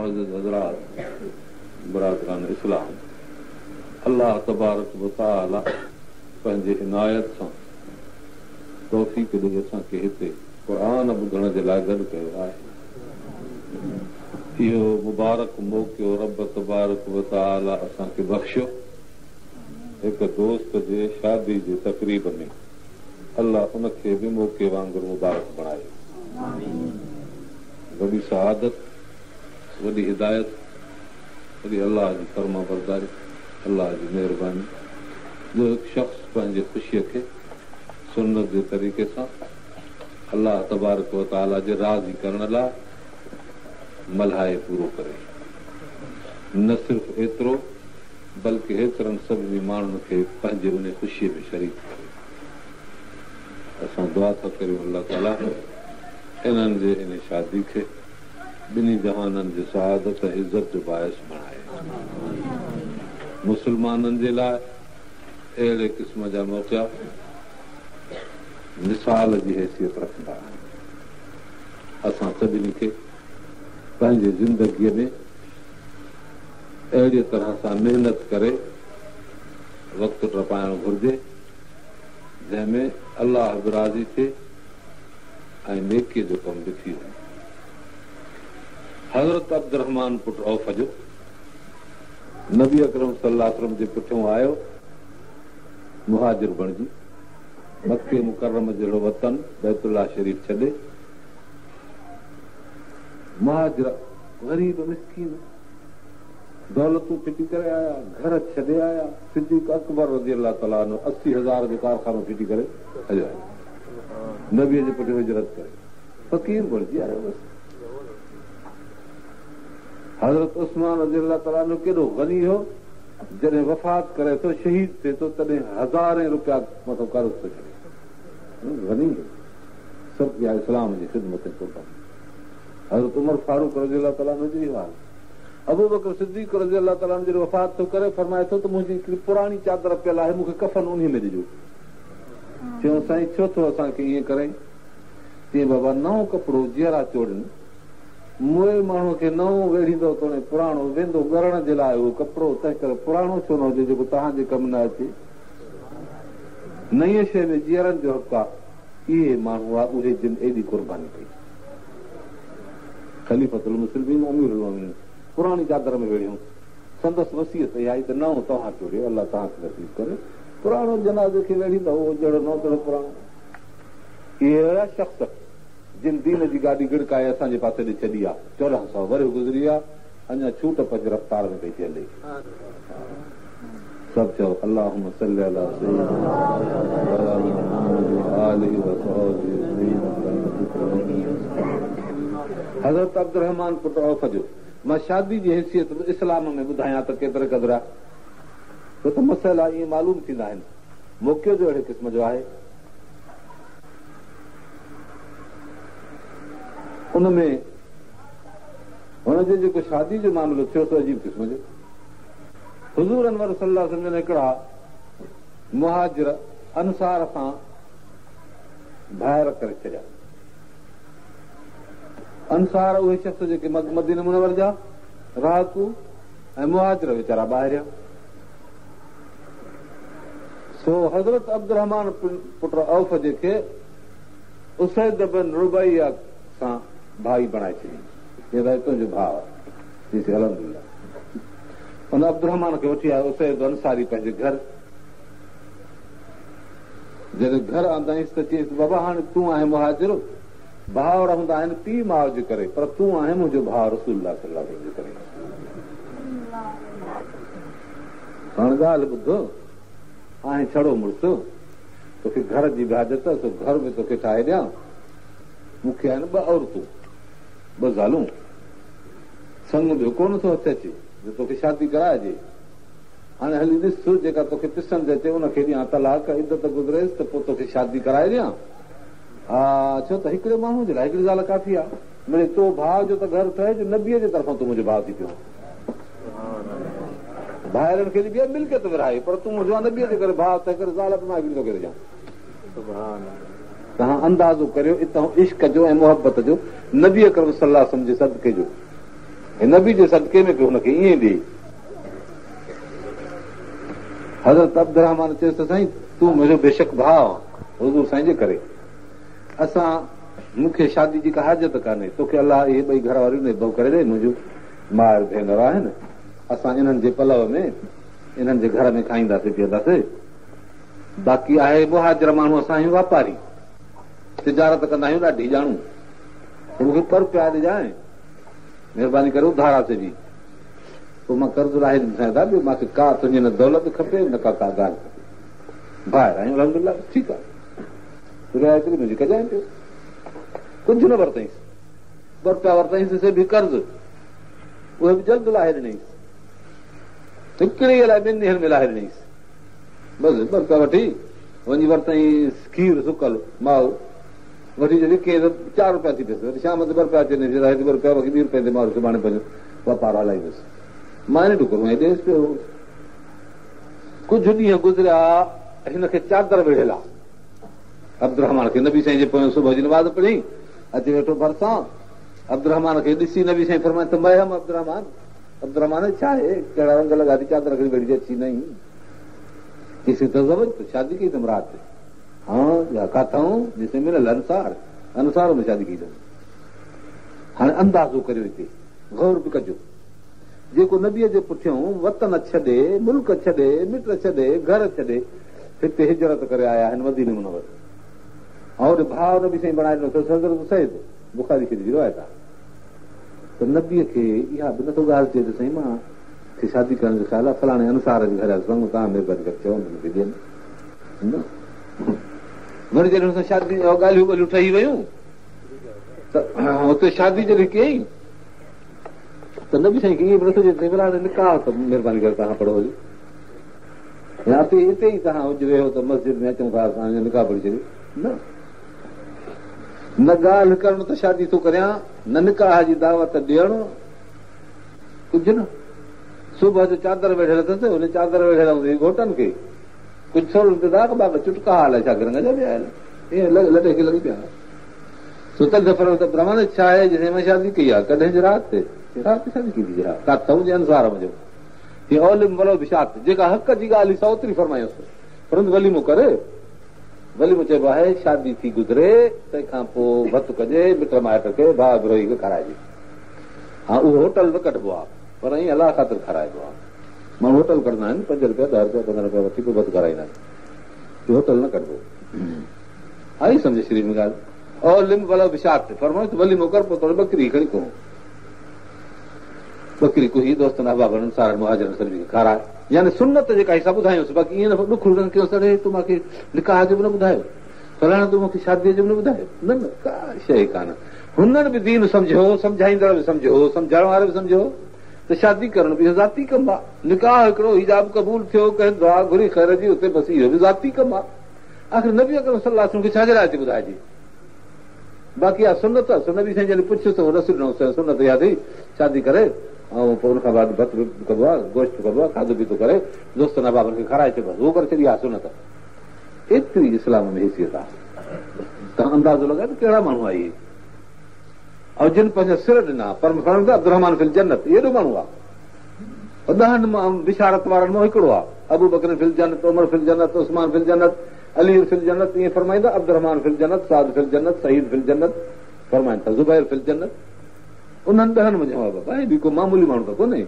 معزز حضرات، برادران اسلام، الله تبارڪ و تعالي پنهنجي عنايت سان توفيق ڏئي اسان کي هتي قرآن ٻڌڻ جي لاء گڏ ڪيو آهي. اهو مبارڪ موقعو رب تبارڪ و تعالي اسان کي بخشيو. هڪ دوست جي شادي جي تقريب ۾ الله ان کي به موقعي وانگر مبارڪ بڻائي. وڏي سعادت، وڏي هدايت، وڏي الله جي فرمانبرداري، الله جي مهرباني جو هڪ شخص پنهنجي خوشيء کي سنت جي طريقي سان الله تبارڪ و تعاليٰ جي راضي ڪرڻ لاء ملهائي پورو ڪري. نه صرف ايترو بلڪه هيترن سڀني ماڻهن کي پنهنجي انهي خوشيء ۾ شريڪ ڪري. اسان دعا ٿا ڪريون الله تعاليٰ انهن جي انهي شادي کي ٻنهي جهانن جي سعادت ۽ عزت جو باعث بڻائي. مسلمانن جي لاء اهڙي قسم جا موقعا مثال جي حيثيت رکندا آهن. اسان سڀني کي پنهنجي زندگيء ۾ اهڙيء طرح سان محنت ڪري وقت ٽپائڻ گهرجي، جنهن ۾ الله به راضي ٿئي ۽ نيڪيء جو ڪم به ٿي وڃي. حضرت عبدالرحمان پٽ عوف جو نبي اڪرم صلي الله عليه وسلم جي پٺيون آيو، مهاجر بڻجي، مڪي مڪرم جهڙو وطن بيت الله شريف ڇڏي، مهاجر غريب مسڪين دولتون ڦٽي ڪري آيا، گهر ڇڏي آيا، صديق اڪبر رضي الله تعالٰي عنه 80,000 جو ڪارخانو ڦٽي ڪري هليو آيو، نبيء جي پٺيان هجرت ڪري فقير بڻجي آيو بس. حضرت عثمان رضي الله تعالٰي عنه ڪيڏو غني هو، جڏهن وفات ڪري ٿو، شهيد ٿئي ٿو، تڏهن هزارين روپيا مٿو قرض ٿو ڇڏي. غني هو، سڀ اها اسلام جي خدمت ۽ قرباني. حضرت عمر فاروق رضي الله تعالٰي عنه جو اهو حال. ابوبڪر صديق رضي الله تعالٰي عنه جڏهن وفات ٿو ڪري، فرمائي ٿو ته منهنجي هڪڙي پراڻي چادر پيل آهي، مون کي ڪفن انهي ۾ ڏجو. چيائون سائين ڇو ٿو اسان کي ائين ڪرين؟ چيائين بابا نئون ڪپڙو جيئرا چوڙين، موئي ماڻهوء کي نئون ويڙهيندؤ توڻي پراڻو، ويندو ڳرڻ جي لاء اهو ڪپڙو، تنهنڪري پراڻو ڇو نه هجي جيڪو توهان جي ڪم نه اچي. نئين شيء ۾ جيئرن جو حق آ. اهي ماڻهو هئا اهي جن ايڏي قرباني ڪئي. خليفة المسلمين امير المومنين پراڻي چادر ۾ ويڙهيون. سندس وصيت اها هئي ته نئون توهان چوڙيو الله توهان کي نصيب ڪري. پراڻو جنازي کي ويڙهيندؤ اهو جهڙو نئون تهڙو پراڻو. اهي اهڙا شخص جن دين جي گاڏي گڙڪائي اسان جي پاسي ڏي ڇڏي آ. 1400 ورهيه گذري ويا اڃا ڇوٽ پنهنجي رفتار ۾ پئي ٿي هلي. سڀ چئو اللهم صل علي سيدنا محمد وآله وصحبه حضرت عبدالرحمان پٽ عوف جو مان شادي جي حيثيت به اسلام ۾ ٻڌايان ته ڪيتري قدر آهي ڇو ته مسئلا ائين معلوم ٿيندا آهن موقعو جو اهڙي قسم جو آهي ان ۾ هن جو جيڪو شادي جو معاملو ٿيو سو عجيب قسم جو حضور انور صلي الله عليه وسلم جن هڪڙا مهاجر انصار سان ڀائر ڪري ڇڏيا. انصار اهي شخص جيڪي مديني منور جا رهاڪو ۽ مهاجر ويچارا ٻاهريان. سو حضرت عبدالرحمان پٽ عوف جي کي اسيد بن ربيعه سان ڀائي بڻائي ڇڏيائين. چيائين ته هي تنهنجو ڀاء آهي. چيس الحمدلله. ان عبدالرحمان کي وٺي آيو اسيد انصاري پنهنجي گهر. جڏهن گهر آندائينس ته چيس بابا هاڻي تون آهين مهاجر، ڀائر هوندا آهن پيء ماء جي ڪري پر تون آهين منهنجو ڀاء رسول الله صلي الله عليه وسلم جي ڪري. هاڻ ڳالهه ٻڌ، آهين ڇڙو مڙس، توکي گهر جي به حاجت سو گهر به توکي ٺاهي ڏيان. مون کي آهن ٻه عورتون. ٻه زالون، سڱ ٻيو ڪونه ٿو هٿ اچي جو توکي شادي ڪرائجي. هاڻي هلي ڏس جيڪا توکي پسند اچي ان کي ڏيان طلاق، عدت گذريس ته پوء توکي شادي ڪرائي ڏيان. ها ڇو ته هڪڙي ماڻهوء جي لاء هڪڙي زال ڪافي آهي. مڙئي تو ڀاء جو ته گهر ٺهي جو نبيء جي طرفان تون منهنجو ڀاء ٿي پيو آهين. ڀائرن کي ڏبي آهي ملڪيت ورهائي پر تون منهنجو آهين نبيء جي ڪري ڀاء تنهنڪري زال به مان هڪڙي توکي ٿو ڏيان. توهان اندازو ڪريو اتان عشق جو ۽ محبت جو نبي اڪرم صلي الله عليه وسلم جي صدقي جو. نبي جي صدقي ۾ پيو هن کي ائين ڏئي. حضرت عبدالرحمان چيس ته سائين تون منهنجو بيشڪ ڀاء آن، حضور سائين جي ڪري اسان مون کي شادي جي ڪا حاجت ڪانهي، توکي الله اهي ٻئي گهر واريون نيبهه ڪري ڏئي، منهنجون مائر ڀينر آهن، اسان انهن جي پلو ۾ انهن جي گهر ۾ کائينداسين پيئنداسين، باقي آهي مهاجر ماڻهو اسان آهيون واپاري، تجارت ڪندا آهيون ڏاڍي ڄاڻون، ته مون کي ٻه رپيا ڏجانء، مهرباني ڪري اڌارا سي به. پوء مان قرض لاهي ڏيندوسانء ادا، ٻيو مان کي ڪا تنهنجي نه دولت کپي نه ڪا ڪا ڳالهه کپي. ڀائر آهيون الحمدلله بس ٺيڪ آهي. رعايت ايتري منهنجي ڪجانء پيو. ڪجهه نه ورتائينس. ٻه رپيا ورتائينس سي به قرض. اهي به جلد لاهي ڏنائينس. هڪڙي الائي ٻن ڏينهن ۾ لاهي ڏنائينس. بس ٻه رپيا وٺي وڃي ورتائين کير سڪل مائو. وٺي جو وڪيائين ته چار رپيا ٿي پيس. وري شام تي ٻه رپيا اچي ڏنائينس. هتي ٻه رپيا باقي ٻي رپئي تي مان وري سڀاڻي پنهنجو واپار هلائيندس. مان ڏڪر ۽ ڏيس پيو. ڪجهه ڏينهن گذريا، هن کي چادر ويڙهيل آ. عبدالرحمان کي نبي سائين جي پويان صبح جي نماز پڙهي اچي ويٺو ڀرسان. عبدالرحمان کي ڏسي نبي سائين فرمايو ته ماهم عبدالرحمان، عبدالرحمان ڇا آهي، ڪهڙا رنگ لڳا ٿي چادر کڻي ويڙهي اچي نئين. چيس تزوجت، شادي ڪئي اٿم رات. ها يا ڪاٿئون؟ چيس من الانصار، انصار ۾ شادي ڪئي اٿم. هاڻي اندازو ڪريو هتي غور به ڪجو. جيڪو نبيء جي پٺيون وطن ڇڏي، ملڪ ڇڏي، مٽ ڇڏي، گهر ڇڏي، هتي هجرت ڪري آيا آهن مديني منور ۽ هوڏي ڀاء نبي سائين بڻائي ڏنو اٿس حضرت سعد بخاري شريف جي روايت آهي ته نبيء کي اها به نٿو ڳالهه چئي ته سائين مان کي شادي ڪرڻ جو خيال آهي فلاڻي انصار جي گهر جا سڱ توهان مهرباني ڪري چئو مون کي ڏين نه وري جڏهن هن سان شادي ڳالهيون ٻالهيون ٺهي ويون ته هتي شادي جڏهن ڪيائين ته نبي سائين کي ائين به نٿو چئي ته فلاڻي نڪاح ته مهرباني ڪري توهان پڙهو هجي يا اتي اتي ئي توهان هج ويهو ته مسجد ۾ اچون ٿا اسان نڪاح پڙهي ڇڏيو. نه نه ڳالهه ڪرڻ ته شادي ٿو ڪريان نه نڪاح جي دعوت ڏيڻ ڪجهه نه صبح جو چادر ويڙهيل اٿس ان چادر ويڙهيل هوندي هئي گهوٽن کي ڪجهه ٿورو داغ باغ چٽڪا الائي ڇا رنگ جا به آيل ائين لڏي کي لڳي پيا ستل سفر ۾ ته برهمڻ ڇا آهي جنهن مان شادي ڪئي آهي ڪڏهن جي رات رات شادي ڪئي ٿي ها ڪاٿئون جي انصار منجهون هي اولم ولو بشاة جيڪا حق جي ڳالهه سا اوتري فرمايوس پر وليمو ڪري وليمو چئبو آهي شادي ٿي گذري تنهن کان پوء ڀت ڪجي مٽ مائٽ کي ڀاء بروهي کي کارائجي ها اهو هوٽل نه ڪڍبو آهي پر ائين الله خاطر کارائبو آهي ماڻهو هوٽل ڪڍندا آهن پنج روپيا ڏهه روپيا پندرهن روپيا وٺي پوء ڀت کارائيندا آهن هوٽل نه ڪڍبو آئي سمجه شريف ۾ ڳالهه اولم ولو بشاة فرمايو ته وليمو ڪر پوء ٿوري ٻڪري کڻي ڪهون ٻڪري ڪهي دوستن احبابن انصارن مهاجرن سڀني کي کارائي يعني سنت جيڪا آهي سا ٻڌايوس باقي ائين نه ڏک نه ڪيوس اڙي تو مون کي نڪاح جو به نه ٻڌايو فلاڻا تو مون کي شاديء جو به نه ٻڌايو نه نه ڪا شيء ڪانه هنن به دين سمجهيو سمجهائيندڙ به سمجهيو سمجهائڻ واري به سمجهيو ته شادي ڪرڻ به ذاتي ڪم آهي نڪاح هڪڙو ايجاب قبول ٿيو ڪنهن دعا گهري خير جي اتي بس اهو به ذاتي ڪم آهي آخر نبي اڪرم صلي الله عليه وسلم کي ڇا جي لاء اچي ٻڌائجي؟ باقي اها سنت آهي، سو نبي سائين جڏهن پڇيس ته ڏس ڏنو سنت اها اٿئي شادي ڪري ۽ پوء ان کان بعد ڀت به ڪبو آهي گوشت به ڪبو آهي کاڌو پيتو ڪري دوستن احبابن کي کارائي ڇڏبو آهي اهو ڪري ڇڏي اها سنت ايتري اسلام ۾ حيثيت آهي توهان اندازو لڳايو ته ڪهڙا ماڻهو آهي اهي ۽ جن پنهنجا سر ڏنا پر عبدالرحمان في الجنت ايڏو ماڻهو آهي ڏهن بشارت وارن مان هڪڙو آهي ابوبڪر في الجنت عمر في الجنت عثمان في الجنت علي في الجنت ائين فرمائيندا عبدالرحمان في الجنت سعد في الجنت سعيد في الجنت فرمائن ٿا زبير في الجنت انهن ڏهن منجهان آهي بابا هي به ڪو معمولي ماڻهو ته ڪونهي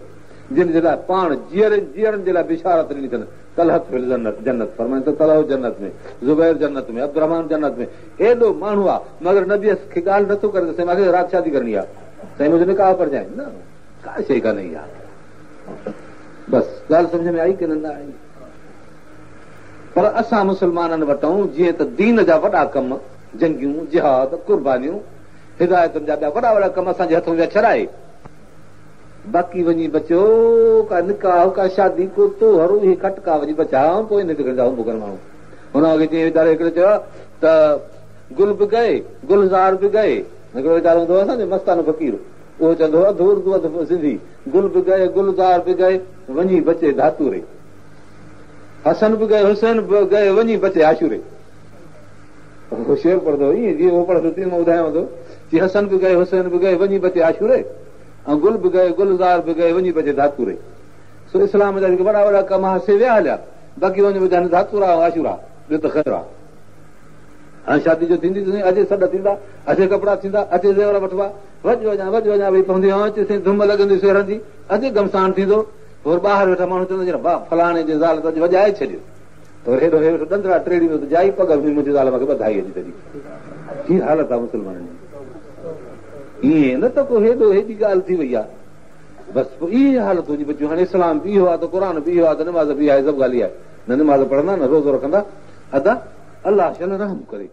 جن جي لاء پاڻ جيئرن جيئرن جي لاء بشارت ڏني اٿن طلحة في الجنت جنت فرمائن ٿا طلحه جنت ۾ زبير جنت ۾ عبدالرحمان جنت ۾ ايڏو ماڻهو آهي مگر نبي کي ڳالهه نٿو ڪري ته سائين مون کي رات شادي ڪرڻي آهي سائين منهنجو نڪاح پڙهجانء نه ڪا شيء ڪانه اها. بس ڳالهه سمجهه ۾ آئي ڪي نه آئي؟ پر اسان مسلمانن وٽئون جيئن ته دين جا وڏا ڪم، جنگيون، جهاد، قربانيون، هدايتن جا ٻيا وڏا وڏا ڪم اسان جي هٿون ويا ڇڏائي، باقي وڃي بچيو ڪا نڪاح، ڪا شادي، ڪو طوهر، اهي کٽڪا وڃي بچا ۽ پوء انهن تي کڻي ٿا هنبو ڪن ماڻهو. هن وقت جيئن ويچاري هڪڙي چيو ته گل به گئي، گلزار به گئي. هڪڙو ويچارو هوندو هو اسان جو مستانو فقير. اهو چوندو هو اڌ اردو اڌ سنڌي، گل به گئي گلزار به گئي، وڃي بچي ڌاتوري. حسن به گئي حسين به گئي، وڃي بچي عاشوري. اهو شعر پڙهندو هو ائين جيئن اهو پڙهندو تيئن مان ٻڌايانو ٿو چي حسن به گئي حسين به گئي، وڃي بچي عاشوري. ۽ گل به گئي گلزار به گئي وڃي بچي ڌاتوري. سو اسلام جا جيڪي وڏا وڏا ڪم ها سي ويا هليا، باقي وڃي بچيا آهن ڌاتورا ۽ عاشورا، ٻيو ته خير آهي. هاڻي شادي جو ٿيندي ته سائين اچي سڏ ٿيندا، اچي ڪپڙا ٿيندا، اچي زيور وٺبا، وڄ وڃان وڄ وڃان وئي پوندي ۽ اچي سائين ڌم لڳندي سهرن جي، اچي گهمسان ٿيندو، پوء ٻاهر ويٺا ماڻهو چوندا جي واهه فلاڻي جي زال ته اڄ وڄائي ڇڏيو. ته وري هيڏو هيٺ ڏندڙا ٽيڙيندو ته جائي پڳ هئي منهنجي زال مونکي ٻڌائي اڄ تڏهن. هي حالت آهي مسلمانن جي. ائين نه ته ڪو هيڏو هيڏي ڳالهه ٿي وئي آهي. بس پوء اهي حالتون وڃي بچيون. هاڻي اسلام به اهو آهي ته قرآن به اهو آهي ته نماز به اها آهي سڀ ڳالهه اها آهي. نه نماز پڙهندا نه روزو رکندا. ادا الله شل رحم ڪري.